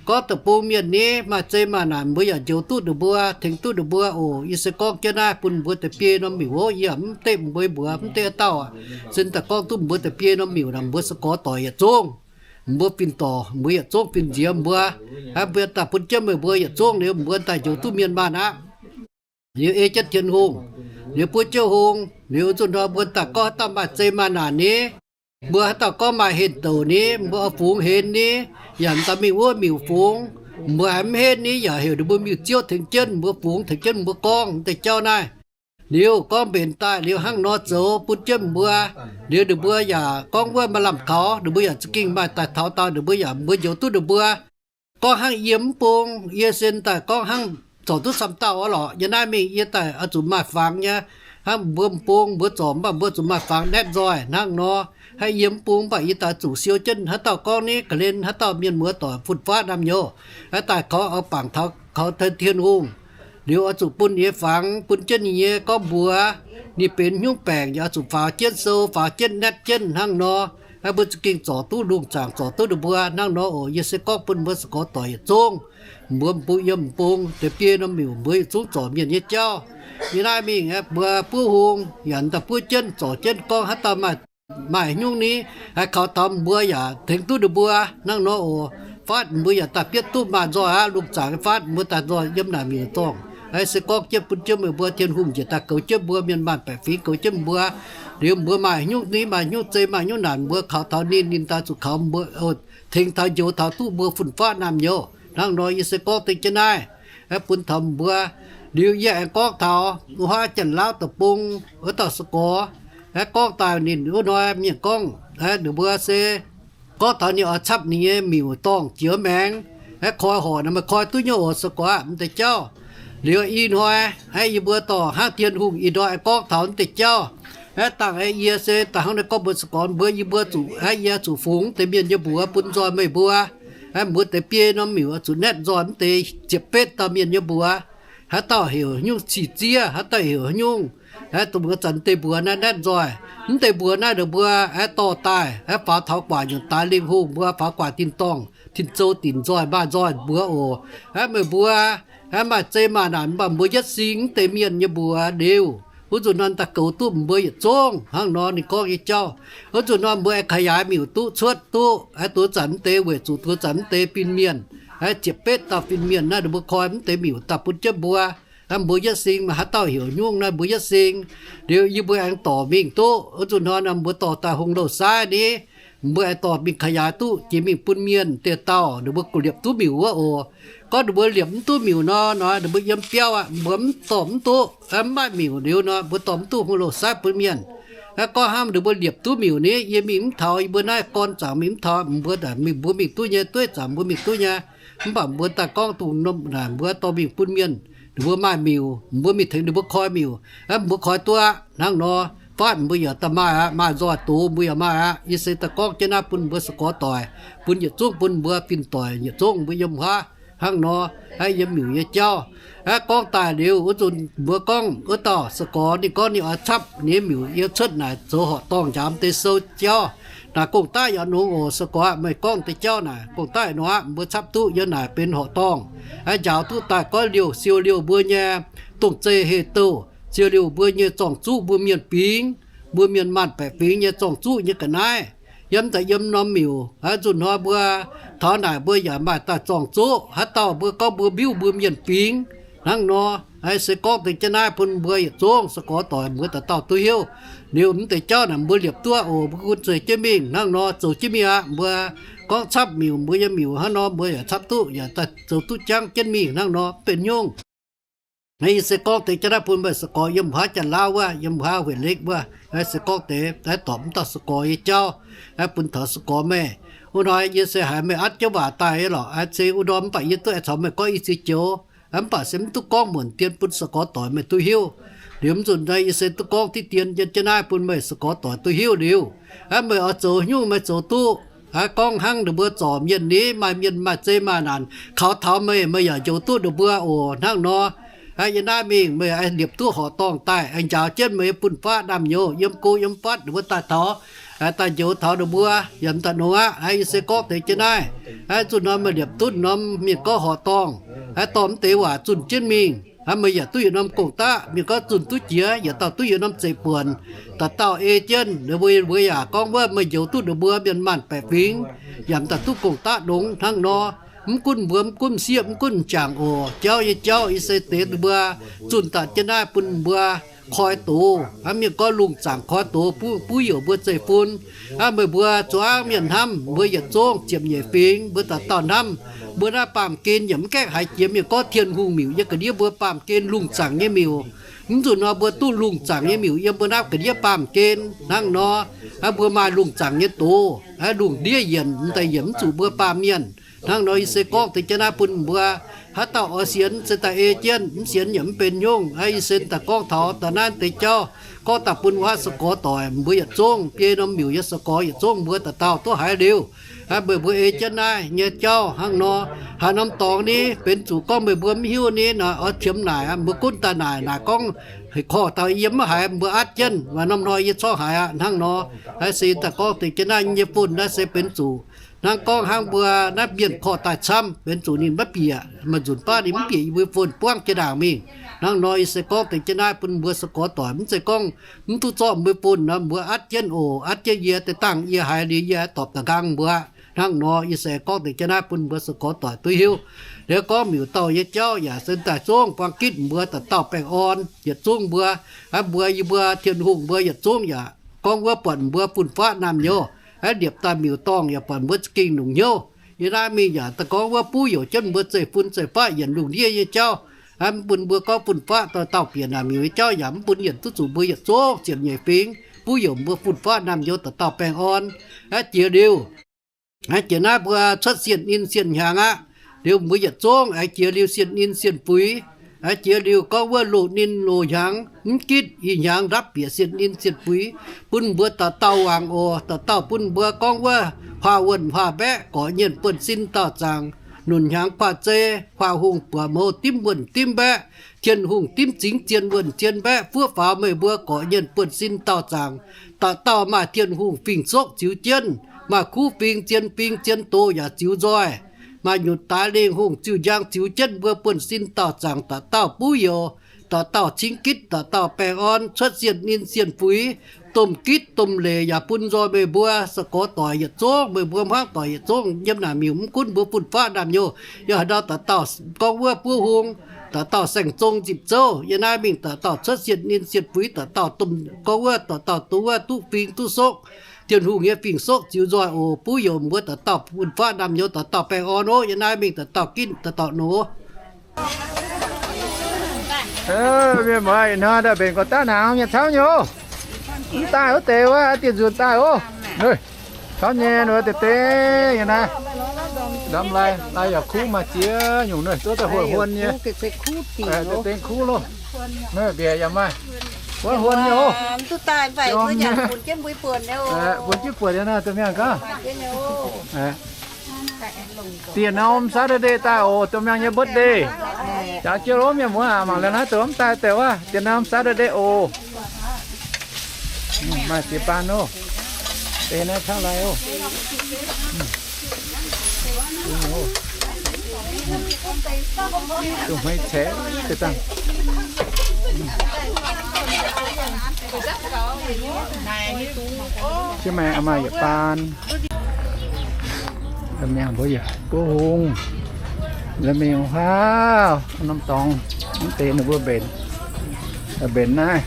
gorngv deic-bung mienh ni maaih zei maaih naanc, mbuo yaac njoux duqv ninh mbuo, tengx duqv ninh mbuo oc. Yie se gorngv jienv naaiv bun mbuo deix biei norm miuc oc. Yie mv deix mbuo mbuox mv deix dauh, se daaih gorngv duqv mbuo deix biei norm miuc naaic, mbuo se gorx doic yietc zungv, mbuo fin-dorc mbuo yietc zungv fin-nziex mbuo, aqv, mbuo daaih bun jienv meih mbuo yietc zungv liuz, mbuo daaih njoux duqv mienh maanh aqv. Liuz ei jienv Tin-Hungh, liuz buov jienv hung, liuz nzunc hnoi mbuo daaih gorngv haaix dauh maaih zei maaih naanc ni, mbuo haaix dauh gorngv maaih henh douc ni, mbuo oix fungx henv ni, yaac daaih mingh wuov miuc fungx, mbuo haiz mv henv ni, yaac heuc ninh mbuo miuc-ziouv tengx jienv mbuo fungx, tengx jienv mbuo gorngv deix jauv naaiv. Liuz gorngv mbenc daaih liuz hnangv nor zoux bun jienv mbuo, liuz ninh mbuo yaac gorngv wuov maaih lamh kaux, ninh mbuo yaac za'gengh maaih daaih taux dau ninh mbuo yaac mbuo njoux duqv ninh mbuo. Gorngv hnangv yie mv bung, yie sin daaih gorngv hnangv zorc duqv camv dauh aqv lorqc. Yie naaiv mingh yie daaih oix zuqc maaih fangx nyei. Hnangv mbuo m'bung mbuo zorc mv baac mbuo zuqc maaih fangx naetv nzoih hnangv nor. Hnangv yie mv bung mv baac yie daaih zuqc siou jienv haaix dauh gorngv ni, ga'hlen haaix dauh mienh muoz doic fun-faqv naamh nyouz, haaix daaih kaux oix bangc taux kaux Tin-Hungh. Liuz oix zuqc bun nyei fangx bun jienv ninh nyei gorngv mbuox ninh benx hnyouv baengc, yaac oix zuqc faaux jienv sou, faaux jienv naetv jienv hnangv nor. Aqv, mbuo za'gengh zorc duqv lungh zaangc, zorc duqv ninh mbuo hnangv nor oc. Yie se gorngv bun mbuo se gorx doic yietc zungv, mbuo m'bung yiem m'bung deix biei norm miuc mbuo yietc zungv zorc mienh nyei jauv. Yie naaiv mingh aqv, mbuo buov hung yaac daaih buov jienv zorc jienv gorngv haaix dauh maaih, maaih hnyouv ni, aqv, kaux taux mbuo yaac tengx duqv ninh mbuo hnangv nor oc. Fatv mbuo yaac daaih bietv duqv maaih nzoih aqv, lungh zaangc fatv mbuo daaih nzoih yiem naaic miuc dorngh. Aqv, se gorngv jienv bun jienv meih mbuo Tin-Hungh njiec daaih goux jienv mbuo mienh maanh baeqc fingx goux jienv mbuo. Liuz mbuo maaih hnyouv ni, maaih hnyouv zei, maaih hnyouv naanc, mbuo kaux taux ninh, ninh daaih zuqc kaux mbuo, tengx taux njoux taux duqv mbuo fun-faqv naamh nyouz. Hnangv nor yie se gorngv deix jienv naaiv. Aqv, bun taux mbuo. Liuz yie aengx gorngv taux wuov haav Janx-Laauv deic-bung wuov dauh se gorx, aqv, gorngv daaih ninh wuov hnoi mienh gorngv, aqv, ninh mbuo se gorngv taux ninh oix capv ninh nyei miuc dorngh jiex maengx, aqv, koi horc naaic, meih koi duqv nyei oc se gorx, mv deix jauv. Liuz ih hnoi, aqv, yie mbuo dorh hnangv Tin-Hungh ih hnoi aengx gorngv taux mv deix jauv. Aqv, dangh aqv, yie se daaih hnangv naaiv gorngv mbuo se gorx mbuo, yie mbuo zuqc, aqv, yie zuqc fungx deix mienh nyei mbuox bun nzoih meih mbuo. Aqv, mbuo deix biei norm miuc oix zuqc naetv nzoih mv deix ziepc betv dauh mienh nyei mbuox. Haaix dauh heuc haaix nyungc cih ziev, haaix dauh heuc haaix nyungc, aqv, dongh mbuo zanc deix mbuox naaiv naetv nzoih. Mv deix mbuox naaiv ninh mbuo, aqv, dorh daaih, aqv, faaux taux guaax nyutc daix lingh hungh mbuo, faaux guaax tin-dorngh tin-zou dinc nzoih maaih nzoih mbuox oc. Aqv, meih mbuo, aqv, maaih zei maaih naanc mv baac mbuo yietv sing mv deix mienh nyei mbuox liuz, wuov nzunc hnoi daaih goux duqv mbuo yietc zungv hnangv nor ninh gorngv nyei jauv. Wuov nzunc hnoi mbuo aengx ขยาย miuc duqv cuotv duqv, aqv, duqv zanc mv deix weic zuqc duqv zanc mv deix fin-mienh, aqv, ziepc betv dauh fin-mienh naaiv ninh mbuo koi mv deix miuc daaih bun jienv mbuo. Aqv, mbuo yietv sing maaih haaix dauh heuc nyungc naaiv mbuo yietv sing. Liuz yie mbuo aengx dorc mingh duqv, wuov nzunc hnoi naaiv mbuo dorh daaih hungh louh saaiv ni, mbuo aengx dorh mingh ขยาย duqv jiex mingh bun mienh dieh dauh ninh mbuo gauh liepc duqv miuc wuov oc. Gorngv ninh mbuo liepc mv duqv miuc nor, nor ninh mbuo yiem biauv aqv, mbuo mv dorh mv duqv, mv maaih miuc liuz nor, mbuo dorh mv duqv hungh loz-saiv bun mienh. Gorngv hnangv ninh mbuo liepc duqv miuc ni, yie mingh mv taux, yie mbuo naaiv gorn zaangc mingh mv taux, mbuo mingh duqv nyei, dueiv zaangc mbuo mingh duqv nyei. Mv baac mbuo daaih gorngv dongh norm naaic mbuo dorh mingh bun mienh, ninh mbuo maaih miuc, mbuo mingh tengx ninh mbuo koi miuc, mbuo koi duqv aqv hnangv nor. Faatv mbuo yaac daaih maaih aqv, maaih nzoih doz mbuo yaac maaih aqv. Yie se daaih gorngv jienv naaiv bun mbuo se gorx doic, bun yietc zungv, bun mbuo fin-doic yietc zungv, mbuo yiem wuov hnangv nor, yiem miuc nyei jauv. Gorngv daaih liuz wuov nzunc mbuo gorngv wuov dauh se gorx ninh gorngv ninh oix capv ninh nyei miuc yiem cuotv naaic zoux horqc dorngh njaaux deix sou jauv. Naaic gong-daqv yaac nongx oc se gorx, meih gorngv deix jauv naaic gong-daqv nor aqv, mbuo capv duqv yiem naaic benx horqc dorngh, njaaux duqv daaih goiv liouh siou liouh mbuo nyei dongh zeih heh douh, siou liouh mbuo nyei zorng-zuqv, mbuo mienh fingx, mbuo mienh maanh baeqc fingx nyei zorng-zuqv nyei ga'naaiv. Yiem daaih yiem norm miuc, nzunc hnoi mbuo taux naaic mbuo yaac maaih daaih zorng-zuqv. Haaix dauh mbuo gorngv mbuo mbiuv mbuo mienh fingx hnangv nor, se gorngv deix jienv naaiv bun mbuo yietc zungv se gorx doic mbuo dauh dauh duqv hiuv. Liuz mv deix jauv naaic mbuo liepc duqv oc, mbuo gunv zueiz jienv mingh hnangv nor, zoux jienv mingh aqv. Mbuo gorngv capv miuc, mbuo nyei miuc hnangv nor, mbuo yaac capv duqv, yaac daaih zoux duqv jangv jienv mingh hnangv nor, mv benx nyungc. Yie se gorngv deix jienv naaiv bun meih se gorx yiem wuov Janx-Laauv wuov, yiem wuov Hueix Lekv wuov, se gorngv deix naaiv dorpc mv dauh se gorx nyei jauv, bun taux se gorx meih. Wuov hnoi yie se haiz meih atv jienv waac daaih lorqc, se wuov ndorm mv baac yie duqv aengx caux meih gorngv i ziex joux, mv baac se mv duqv gorngv muonc dien bun se gorx doic meih duqv hiuv. Liuz mv nzunc yie se duqv gorngv diqv dien yiem jienv naaiv bun meih se gorx doic duqv hiuv liuz, meih oix zoux nyungc meih zoux duqv. Gorngv hnangv ninh mbuo zorc mienh ni, maaih mienh maaih zei maaih naanc kaux taux meih, meih yaac njoux duqv ninh mbuo oc hnangv nor. Yiem naaiv mingh meih liepc duqv horqc dorngh daaih, njaaux jienv meih nyei fun-faqv naamh nyouz yiem go yiem fatv ninh mbuo daaih taux, daaih njoux taux ninh mbuo yaac daaih nongx aqv. Yie se gorngv deix jienv naaiv, zuqc norm meih liepc duqv norm mienh gorngv horqc dorngh, dorh mv deix waac zunh jienv mingh. Meih yaac duqv yietc norm gong-daqv, mienh gorngv zunh duqv jiex, yietc dauh duqv yietc norm zeiv-buonc, dauh dauh ei jienv ninh mbuo, mbuo yaac gorngv wuov meih njoux duqv ninh mbuo mienh maanh baeqc fingx, yaac daaih duqv gong-daqv longx hnangv nor. Mv gunv mbuo, mv gunv m'sieqv, mv gunv m'jangc oc, jauv nyei jauv yie se deix mbuo zunh daaih jienv naaiv bun mbuo koi doz. Mienh gorngv lungh zaangc koi doz, buv youc mbuo zeiv-fun. Meih mbuo zuangx mienh hnamv mbuo yietc zungv ziepc nyeic fingx, mbuo dauh dauh hnamv. Mbuo naaiv baamh gen yaac mv gaengh haiz jiex mienh gorngv Tin-Hungh miuc yiem ga'ndiev mbuo baamh gen lungh zaangc nyei miuc. Mv nzunc nor mbuo duqv lungh zaangc nyei miuc yiem mbuo naaiv ga'ndiev baamh gen hnangv nor. Mbuo maaih lungh zaangc nyei doz, lungh ndiev yienc, m'daaih yienc mv zuqc mbuo baamh mienh. Hnangv nor yie se gorngv deix jienv naaiv bun mbuo. Haaix dauh oix sienx se daaih ei jienv, mv sienx yaac mv benx nyungc. Yie se daaih gorngv taux daaih naaiv deix jauv, gorngv daaih bun wuov se gorx doic mbuo yietc zungv, biei norm miuc nyei se gorx yietc zungv mbuo dauh dauh duqv haiz liuz, meih mbuo ei jienv naaiv nyei jauv hnangv nor. Haaix norm dorngx ni benx zuqc gorngv meih mbuo mv hiuv ni nor, oix qiemx naaic, mbuo gunv daaih naaic, naaic gorngv korv dauh yie mv haiz, mbuo atv jienv, maaih norm hnoi yie corc haiz aqv hnangv nor. Se daaih gorngv deix jienv naaiv nyei fun naaiv se benx zuqc hnangv gorngv hnangv mbuo naaiv mienh korv daaih camv, benx zuqc ninh maiv bieqc, maaih nzunc baav ninh mv bieqc yie mbuo fun buangv jiex ndaangc mingh. Hnangv nor yie se gorngv deix jienv naaiv bun mbuo se gorx doic, mv zeiz gorngv mv duqv zorqv mbuo fun nor, mbuo atv jienv oc, atv jienv yie deix dangh yie haiz liuz yie dorpc da'nqaang mbuo. Hnangv nor yie se gorngv deix jienv naaiv bun mbuo se gorx doic duqv hiuv. Liuz gorngv miuc dauh nyei jauv yaac se daaih zungv buang gitv mbuo dauh dauh baengh orn yietc zungv mbuo. Mbuo yie mbuo Tin-Hungh mbuo yietc zungv yaac gorngv wuov buatc mbuo fun-faqv naamh nyouz, liepc daaih miuc-dorngh yaac buatc mbuo za'gengh longc hnyouv. Yie naaiv mingh yaac daaih gorngv wuov buv youc jienv mbuo zeiv-fun zeiv-faqv yienc lungh ndiev nyei jauv. Mv bun mbuo gorngv fun-faqv dauh dauh bieqc naaic miuc nyei jauv yaac mv bun yienc duqv zuqc mbuo yietc zungv ziepc nyeic fingx buv youc mbuo fun-faqv naamh nyouz dauh dauh baengh orn. Jiex liuz, jiex naaiv mbuo cuotv sienh ninh sienh hnyangx aqv. Liuz mbuo yietc zungv aengx jiex liuz sienh ninh sienh fuix. Jiex liuz gorngv wuov loz ninh loz hnyangx mv gitv ih hnyangx ndapv bieqc sienh ninh sienh fuix, bun mbuo dauh dauh wangc oc. Dauh dauh bun mbuo gorngv wuov huaax wuonh huaax mbaeqv, gorqv nyienh buonv-sin dauh zaangc, nunc hnyangx kuaah zei, huaax hungh buoqc mouz dimv wuonh dimv mbaeqv, Tin-Hungh dimv zingx zien wuonh zien mbaeqv, fuov faaux meih mbuo gorqv nyienh buonv-sin dauh zaangc. Dauh dauh maaih Tin-Hungh fing-soqv ziux jienv, maaih kuv fing zien fing zien doz yaac ziux nzoih, maaih nyutc daaix lingh hungh ziuh njang ziux jienv mbuo buonv-sin dauh zaangc. Dauh dauh buv youc, dauh dauh cingx gitv, dauh dauh baengh orn, cuotv sienh ninh sienh fuix, domh gitv domh leic yaac bun nzoih meih mbuo se gorx doic yietc zungv, meih mbuo hmuangv doic yietc zungv yiem naaic miuc, mv gunv mbuo fun-faqv naamh nyouz. Yie haaix ndau dauh dauh gorngv wuov buov hung, dauh dauh saeng-zong nzipc zouv, yie naaiv mingh dauh dauh cuotv sienh ninh sienh fuix, dauh dauh domh gorngv wuov, dauh dauh duqv wuov duqv fing duqv soqv, Tin-Hungh nyei fing-soqv ziux nzoih oc. Buv youc mbuo dauh dauh bun faqv, naamh nyouz dauh dauh baengh orn oc. Yiem naaiv mingh dauh dauh ginv dauh dauh noz. Mienh muoz, ih hnoi daaih mbenc gorqv-daqv hnaangx nyei camv nyei oc. Mv daaih wuov deix wuov, diex nzunc daaih oc. Camv nyei, wuov deix deix nyei naaiv. Ndamv lai, lai yaac kuv maaih ziex nyungc, duqv daaih huon huon nyei. Deix kuv loh. Naaiv mbiec yaac maaih. Huon huon nyei oc. Buonv jienv buonc nyei naaiv, domh miangh gaav. Diex norm Saturday daaih oc, domh miangh nyei birthday. Jangx jienv loh mienh muoz, mangc liuz naaiv dongh mv daaih deix wuov, diex norm Saturday oc. Maaih ziex baan oc. Deix naaiv taux lai oc. Dongh hmei ceix deix dangh. Jiex maaih, maaih yietc baan. La'miangh mbuo yaac buov hung. La'miangh huaav norm dorngx, mv deix ninh mbuo mbenc, mbenc naaiv.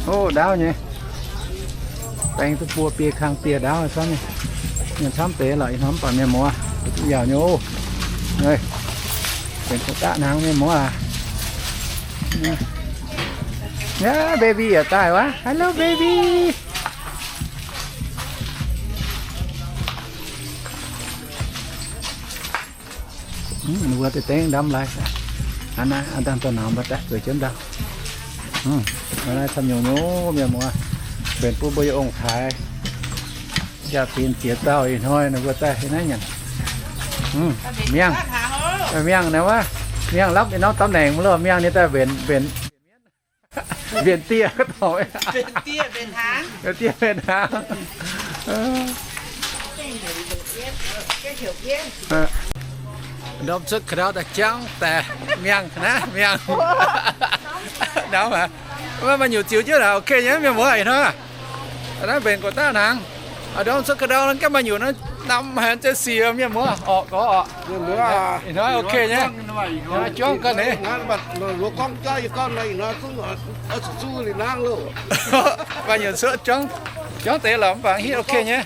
Ov, ndaauv nyei. Baeng duqv buo biei kang dieh ndaauv camv nyei. Mienh camv deix lorqc, ih hnoi mv baac mienh muoz, duqv yaauc nyei oc. Mbenc gorqv-daqv hnaangx mienh muoz aac. Aav, baby yaac daaih wuov. Hello baby. Ninh mbuo deix dengv ndamv lai. Hnangv naaiv, aa, dangh dorh nangx mbuo daaih zueiz jienv ndau. Aa, naaiv camv nyungc nyungc mienh muoz, mbenc bun mbuo yiem ong-taaix. Jaa-fin ziex dauh ih hnoi ninh mbuo daaih naaiv nyanc. Miangh, miangh naaiv wuov, miangh lapv ih norm ตำแหน่ง mv loh, miangh ninh daaih mbenc, mbenc, mbenc dieh, mbenc dieh mbenc hnaangx. Ndorm cuotv ka'ndau daaih jangv daaih miangh naaiv miangh. Ndau aac, maaih nyungc ziux jienv naaic, ok nyei mienh muoz ih hnoi. Naaiv mbenc gorqv-daqv hnaangx. Ndorm cuotv ka'ndau naaiv gaengh maaih nyungc naaiv, namx haaix zeiz siec mienh muoz orqc, gorx orqc. Ih hnoi ok nyei. Juangv gau nyei. Maaih nyungc cuotv juangv, juangv deix lorqc, mv baac hitv ok nyei.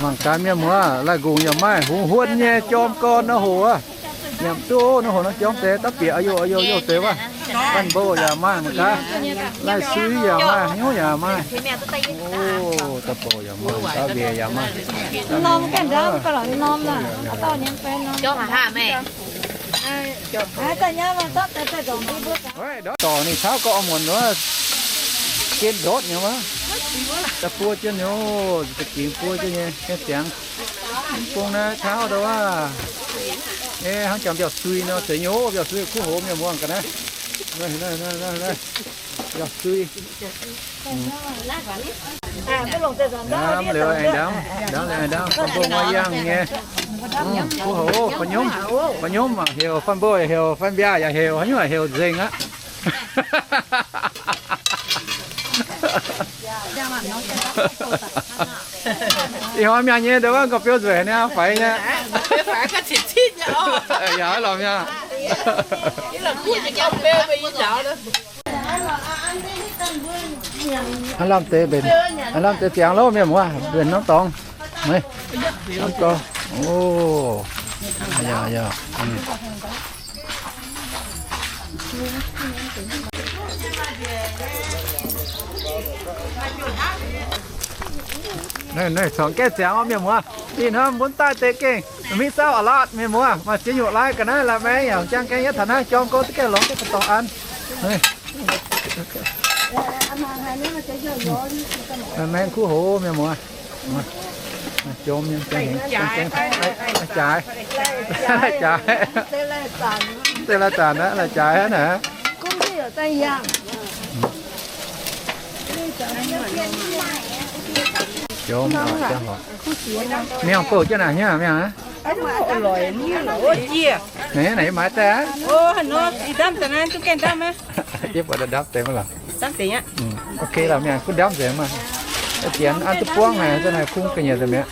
Mangc gaax mienh muoz, lai-nqongx yaac maaih, hungx huon nyei jorm gorn nor hoc aqv. Nyanc duqv nor hoc nor jorm deix dapv bieqc, a'youh a'youh youh deix wuov. Fanh mbo yaac maaih mangc gaax. Lai-sui yaac maaih, haaix nyungc yaac maaih. Ov, da'bouc yaac maaih, da'bouc yaac maaih. Norm ganh ndau, norm. Dorngx ninh taux gorngv gen ndortv nyei wuov. Da'buo jienv nyei, za'gengh buo jienv nyei, gaengh ziangx. Bung naaiv taux ndau wuov. Hnangv jangx mbiauz-sui nor, zeiz nyei, mbiauz-sui kuv hoz mienh muoz ga'naaiv. Mbiauz-sui. Liuz aengx ndamv, ndamv liuz aengx ndamv, fanh mbo maaih yangh nyei. Kuv hoz, fanh nyomv, fanh nyomv heuc fanh mbo, heuc fanh mbiaaz yaac heuc, haaix nyungc heuc nzengc aqv. Ih hnoi miangh nyei ndau wuov nqorngv-biouv nzueic niaa, faix nyei. Yaac lorz miangh. Aav lamh deix mbenc, aav lamh deix ziangx loh mienh muoz, mbenc norm dorngx. Norm dorngx. Ov, yaac, yaac. Naaiv, naaiv corc gaengh ziangx oc mienh muoz. Ih hnoi mbuo daaih deix gengh mingh zauv a'laatv mienh muoz, maaih ziex nyungc lai ga'naaiv la'maengx yaac jangx gaengh yietv taux naaiv jorm gouv duqv gaengh longx jienv ga'dorh an. La'maengx kuv hoz mienh muoz. Jomc nyei, jaaix, jaaix, jaaix, deix lai-zanc aqv, lai-jaaix aqv naaic. Jomc, miangh bouh jienv naaic hnyouv miangh aqv. Naaic, naaic maaiz daaih aqv. Yie buatc ndamv deix maiv lorqc. Ok lorqc, miangh kuv ndamv nzengc maah. Janx an duqv buangv haic, zanc naaic kungx ga'nyiec nzengc mi'aqv.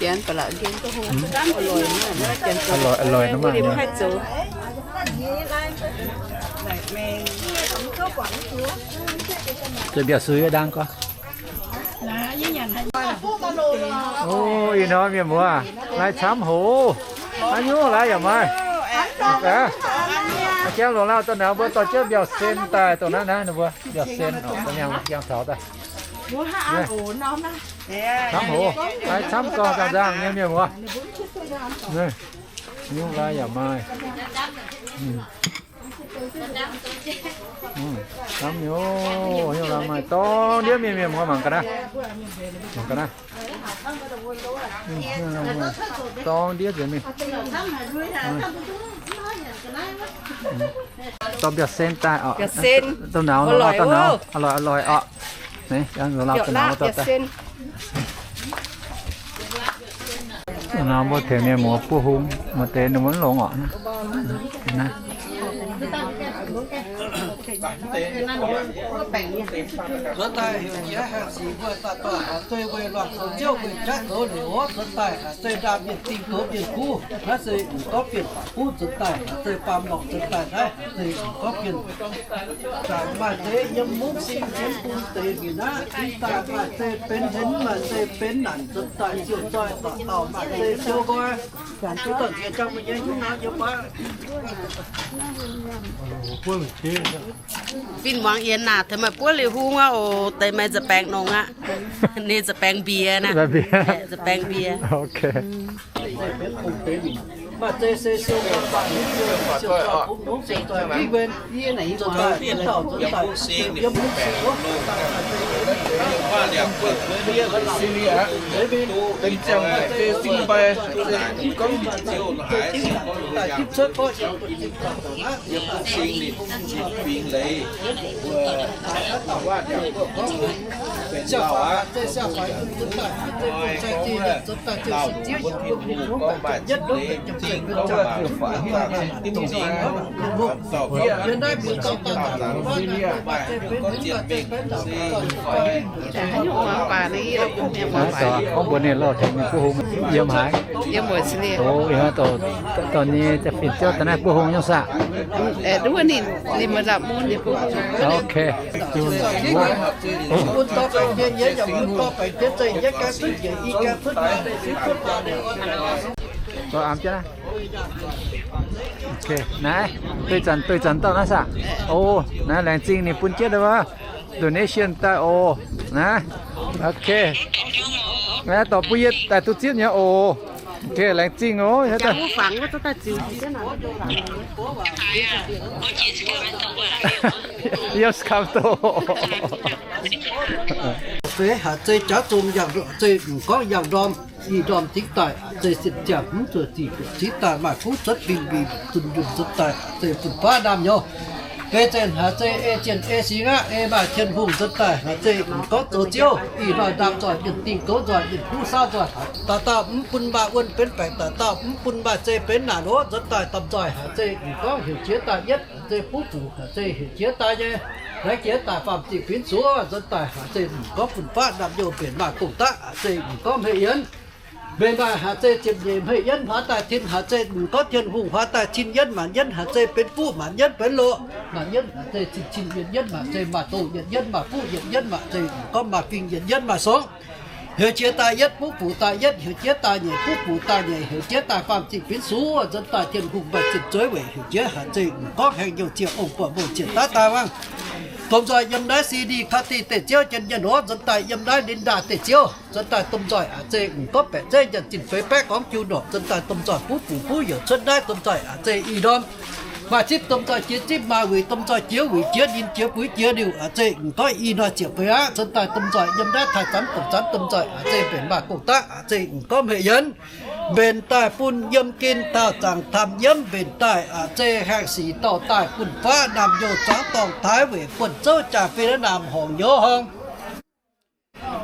A'loic, a'loic nor maah. Zoux mbiauz-sui yie dang gorngv. O, ih hnoi mienh muoz lai camv hoc. Haaix nyungc lai yaac maaih. Jangx longc lauh da'nauz mbuo dorh jienv mbiauz-sen daaih dongh naaiv naaiv ninh mbuo mbiauz-sen, njang taux daaih. Camv hoc, lai camv gorngv nzangc-nzangc nyei mienh muoz. Nyungc lai yaac maaih. Camv nyei, nyungc lai maaih dorngx ndiev mienh mienh muoz mangc ga'naaiv. Mangc ga'naaiv. Dorngx ndiev nzengc mingh. Dorh mbiauz-sen daaih oc. Da'nauz, da'nauz, aloic aloic oc. Da'nauz mbuo tengx mienh muoz buov hung, maaih deix ninh mbuo mv longx oc. Zuonx daaih heuc jiex haengh sic mbuo daaih doic haaix zei weih luangc zoux ziouv weih jatv zoux liuz, zuonx daaih haaix zei ndaam mienh dingh goux mienh kuv, naaiv se m'gorngv bienh baac kuv zuonx daaih haaix zei baamh lorngc zuonx daaih naaiv haaix zei m'gorngv bienh. Zaangc maaih deix yiem mungv sing jienv bun deix mingh naaiv, ih daaih maaih zei benx henv maaih zei benx naanc zuonx daaih ziouc doix doic auv maaih zei ziouc nqoi. Duqv dauh nziex jangv mbuo nyei hnyouv nor yiem baac. Fin-muangz yienx naaic, tengx meih buov liuz hung aqv oc. Deix meih nza'baengx nongx aqv. Ninh nza'baengx mbiex naaic. Nza'baengx mbiex. Gorngv mbuox ninh lauh tengx ninh buov hung yiem haaix? Yiem wuov sin. Ov, ih hnoi dorh, dorh nyei za'fin-ziouv daaih naaiv buov hung nyungc saah? Duqv ninh, ninh maiv lamh mun ninh buov hung. Ok. Naaiv, duih zanc, duih zanc dauh naaiv saah? O, naaiv laengz zingh ninh bun jienv wuov donation daaih oc. Naaiv, ok. Naaiv dorh bun yie daaih duqv zipv nyei oc. Ok, laengz zingh oc. Yiem kamv doqc. Feix haaix zei jaax zong yangh, haaix zei m'gorngv yangh ndorm, ih ndorm dingx daaih haaix zei sien ziangh mv zuqc zic duqv zingx daaih maaih kuv cuotv fingx mbic zunh yunh nzuonx daaih haaix zei fun-faqv naamh nyouz. Feix zenc haaix zei ei zienh ei singx aqv, ei maaih Tin-Hungh nzuonx daaih haaix zei m'gorngv zoux ziouv, ih hnoi ndaam nzoih, mienh dingh goux nzoih, mienh kuv saauv nzoih, daaih dauh mv bun maaih wuonh benx baengc, daaih dauh mv bun maaih zei benx naanc ov, nzuonx daaih domh nzoih haaix zei m'gorngv heuc jiex daaih yietv, haaix zei buv fuc haaix zei heuc jiex daaih nyei, laengz jiex daaih faam ziqc finx zuov, nzuonx daaih haaix zei m'gorngv fun-faqv naamh nyouz mbenc maaih gong-daqv haaix zei m'gorngv hmei yienv. Mbenc maaih haaix zei ziepc nyeic hmei yienv huaax daaih tin haaix zei m'gorngv Tin-Hungh huaax daaih cin yienv maanc yienv haaix zei benx fuqv maanc yienv benx loqc, maanc yienv haaix zei cin cin yienc yienv maaih zei maaih doh yienc yienv maaih fuqv yienc yienv maaih zei m'gorngv maaih fingx yienc yienv maaih sorngv. Heuc jiex daaih yietv buv fuc daaih yietv, heuc jiex daaih nyeic buv fuc daaih nyeic, heuc jiex daaih faam ziqc finx zuov, nzuonx daaih Tin-Hungh maaih zinh zueiv weic heuc jiex haaix zei m'gorngv haengh nyouh ziec ong buoqc mouh ziec daav daaih wangh. Domh nzoih yiem naaiv Sydney County deic-ziouv jien yienh ov, nzuonx daaih yiem naaiv Linda deic-ziouv, nzuonx daaih domh nzoih haaix zei m'gorngv baeqc zeiv nyanc zinh feix baeqv gormx jiu ndorqc, nzuonx daaih domh nzoih buv fuc buv youc cuotv naaiv domh nzoih haaix zei ih ndorm maaih zipv domh nzoih jiex zipv, maaih wuic domh nzoih jiex wuic, jiex ninh jiex buix jiex liuc haaix zei m'gorngv ih hnoi ziepc feix aqv, nzuonx daaih domh nzoih yiem naaiv taaih zanv domh zanv domh nzoih haaix zei mbenc maaih gong-daqv haaix zei m'gorngv hmei yienv. Mbenc daaih bun yiem gen daauh zaangc taamh nyiemv, mbenc daaih haaix zei haengh sic dorh daaih fun-faqv naamh nyouz zuangx dorngh taaix weic buonv zouv jaa-fin naamh horngc nyouz horngh.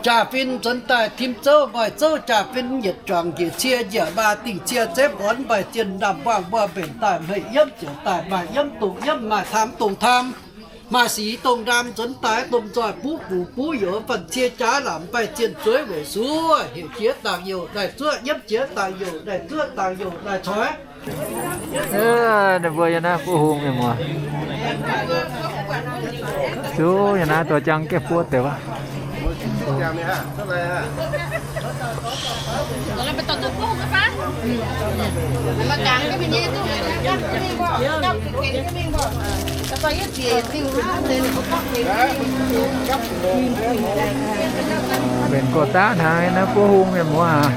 Jaa-fin nzuonx daaih tim zouv nqoi zouv, jaa-fin yietc juangc njiec cie njiec maa dingh cie zepv muonz, maaih zienh naamh buangh mbuo mbenc daaih hmei yiemv ziouc daaih maaih yiemv dongh yiemv, maaih taam dongh taam, maaih sic dongh ndaam, nzuonx daaih domh nzoih buv fuc buv youz, fanh cie jaax lamc, maaih zienh zueiz weic suov, heuc jiex dangh youh daaih zuoqv, yiemv jiex dangh youh daaih zuoqv, dangh youh daaih coix. Ninh mbuo yiem naaiv buov hung mienh muoz. Zuqc yiem naaiv dorh jangv gaeqv buov deix wuov. Mbenc gorx-daqv hnaangx naaiv buov hung mienh muoz aac.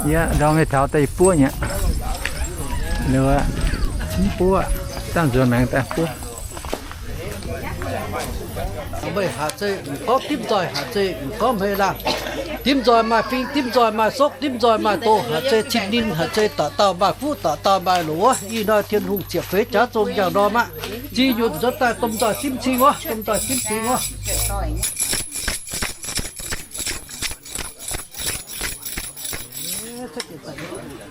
Yie ndorm mingh taux daaih buov nyei. Liuz mv buov, dangh nzuonx maengx daaih buov. Meih haaix zeiz gorngv dimv nzoih, haaix zeiz gorngv hmei laangh. Dimv nzoih maaih fing, dimv nzoih maaih sokv, dimv nzoih maaih doz, haaix zeiz cin-nin, haaix zeiz dauh dauh maaih fuqv, dauh dauh maaih loz wuov. Ih hnoi Tin-Hungh ziepc feix jaax zong njaaux norm aqv. Zinh nzunc nzuonx daaih domh nzoih simv cing wuov, domh nzoih simv cing wuov.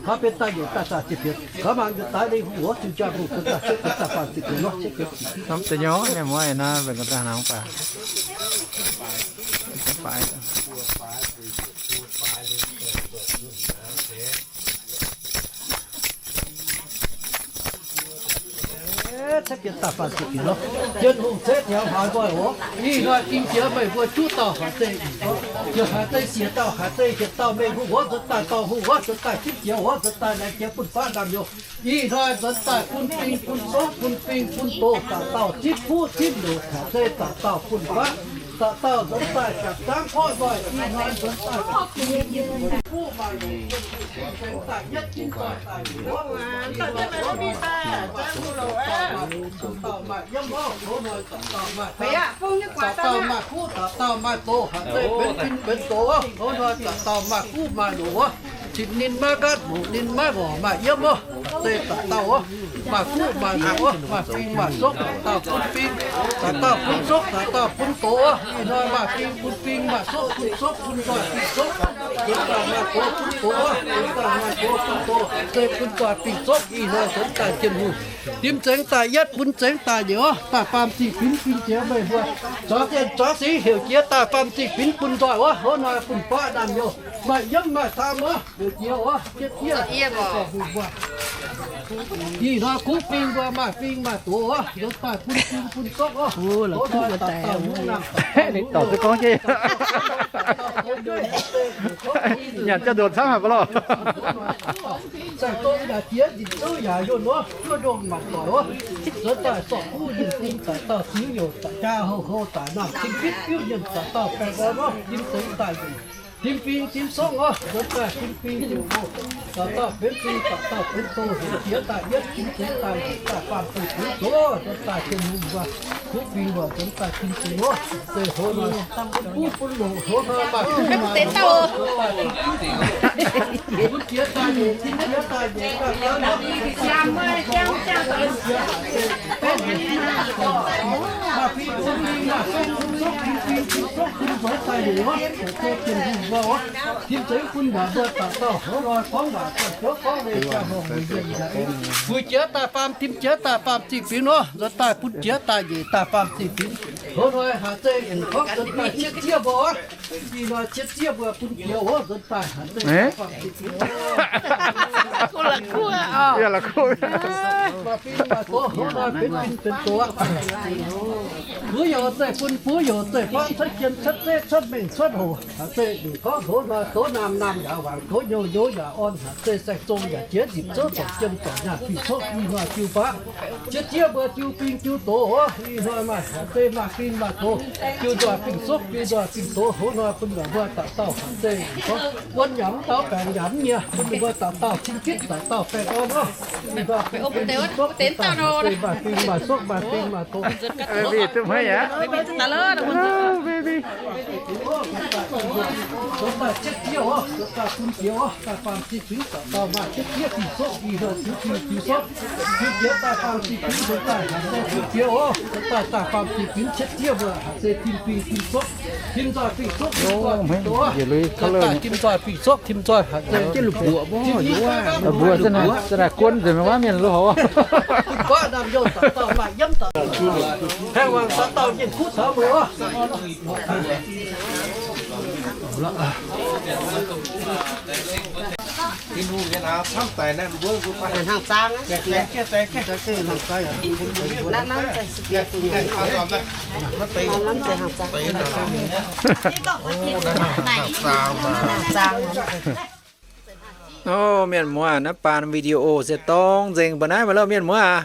Hnangv benx daaih njiec daaih daaih ziepc feix, gaax mangc njiec daaih lingh hungh wuov, ziux jaa hungh, daaih setv daaih faanh ziepc feix nor, setv feix. Hnamv deix nyor, mienh muoz ih naaiv mbenc ga'daaih hnangv baac. Tin-Hungh cetv hnyangx faaux nzoih oc. Ih hnoi ding jiex meih mbuo juqv dauh haaix zeiz, haaix zeiz siec dauh, haaix zeiz hietc dauh mengh hungh wuov, nzuonx daaih dorh hungh wuov, nzuonx daaih zipv jiex wuov, nzuonx daaih laengz jiex bun baqv ndaamv-nyouz. Ih hnoi nzuonx daaih bun fing bun sokv, bun fing bun doz, dauh dauh zipv fuqv zipv loz, haaix zeiz dauh dauh bun baqv, dauh dauh nzuonx daaih jangx zaangv porv nzoih. Ih hnoi nzuonx daaih fuqv maaih loz, nzuonx daaih yietv zipv nzoih daaih liuz, dauh dauh maaih yiem orv, hoz hnoi dauh dauh maaih, dauh dauh maaih fuqv, dauh dauh maaih doz, haaix zeiz benx fing benx doz, hoz hnoi dauh dauh maaih fuqv maaih loz wuov. Cin-nin maiv nqaatv, muoz-nin maiv ngorc, maaih yiem orv, haaix zeiz dauh dauh orv, maaih fuqv maaih loz orv, maaih fing maaih sokv, dauh dauh bun fing, dauh dauh bun sokv, dauh dauh bun doz orv. Ih hnoi maaih fing bun fing, maaih sokv bun sokv, bun nzoih fing sokv, nzuonx daaih maaih doz bun doz orv, nzuonx daaih maaih doz bun doz, haaix zeiz bun nzoih fing sokv. Ih hnoi nzuonx daaih Tin-Hungh dimv zengx daaih yietv, bun zengx daaih njiec orv, daaih faam zingh binx fing jiex meih mbuo. Zuangx zienh zuangx singx heuc jiex daaih faam zingh binx bun nzoih orv, hoz hnoi bun baqv ndaamv-nyouz, maaih yiem maaih taam orv, heuc jiex orv, jiex diev. Ih hnoi kuv fing mbuo maaih fing maaih doz orv, nzuonx daaih bun fing bun sokv orv. Hoz hnoi dauh dauh mungv naamh, dauh dauh mungv loz, dauh dauh mungv loz, dauh dauh mungv loz, nyanc jauv ndoqc camv haic mv lorh. Saeng-dong yaac jiex, nzipc zouv yaac yunh wuov, juov ndongh mangc doic wuov, nzuonx daaih sorc kuv yinh ding, dauh dauh ziux youc, dauh jaa houh houh, daaih naamh cing fitv fiuv yienh, dauh dauh baengh orn wuov, dimv zengx daaih njiec, dimv fing dimv sokv wuov, nzuonx daaih dimv fing dimv doz, dauh dauh benx fing, dauh dauh benx doz, heuc jiex daaih yietv, dimv zengx daaih njiec daaih faam zingh binx zoqc, nzuonx daaih Tin-Hungh mbuo, kuv fing mbuo nzuonx daaih dimv zengx wuov, se hoz hnoi bun buv bun loc, hoz hnoi maaih kuv maaih loc, bun jiex daaih njiec, dimv jiex daaih njiec, daaih faam maaih fing bun fing, maaih sokv bun sokv, bun fing bun sokv, bun nzoih daaih njiec wuov, se Tin-Hungh mbuo wuov, dimv zengx bun waac mbuo dauh dauh hoz hnoi gorngv waac, gorngv leiz, jaa-horngc mienh yaac eix, puix jiex daaih faam, dimv jiex daaih faam zingh binx wuov, nzuonx daaih bun jiex daaih njiec daaih faam zingh binx. Hoz hnoi haaix zeiz aengx gorngv nzuonx daaih cietv ziev mbuo wuov. Ih hnoi cietv ziev mbuo bun jiex wuov, nzuonz daaih haaix zeiz faam zingh binx. คนละขั้ว อ๋อ Maaih fing maaih doz, hoz hnoi benx fing benx doz. Buov youc zeiv-fun, buov youc zeiv-faqv, cuotv jien cuotv zeqv, cuotv mengh cuotv hoc, haaix zeiz ninh gorngv hoz hnoi doz naamh naamh yaac waangc, doz nyouh nyouh yaac orn, haaix zeiz saeng-zong yaac jiex, nzipc zouv zorc jiem zorc nyaanh fingx-sokv, ih hnoi jiu baav. Cietv ziev mbuo jiu fing jiu doz oc. Ih hnoi maaih haaix zeiz maaih fing maaih doz, jiu nzoih fingx-sokv, jiu nzoih fingx-doz, hoz hnoi bun ninh mbuo dauh dauh haaix zeiz gorngv wuonv yaac mv dau, baengc yaac mv nyie, bun ninh mbuo dauh dauh cing fitv, dauh dauh baengh orn oc. Ih hnoi bun fing bun sokv, dauh dauh haaix zeiz maaih fing maaih sokv, maaih fing maaih doz. Yietc lui color nyei. Mbuox za'naaic, za'naaic guon nzengc maiv mienh lo hov. Ov, mienh muoz, naaiv baan video se dorngx nzengc mbuo naaiv maiv lo mienh muoz.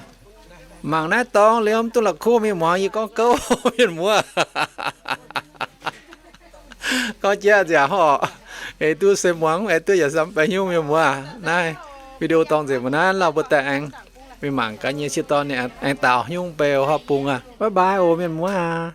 Mangc naaiv dorngx liemh duqv la'kuqv mingh muangx yie gorngv gouv mienh muoz. Gorngv jieqv nziaauc horc, ei duqv se muangx, ei duqv yaac samv baengh nyungc mienh muoz. Naaiv video dorngx nzengc mbuo naaiv, lauh mbuo daaih aengx mingh mangc gaax nyei sieqv dorn ninh aengx daaux nyungc bei horpc bung aqv. Bye bye oc mienh muoz aac.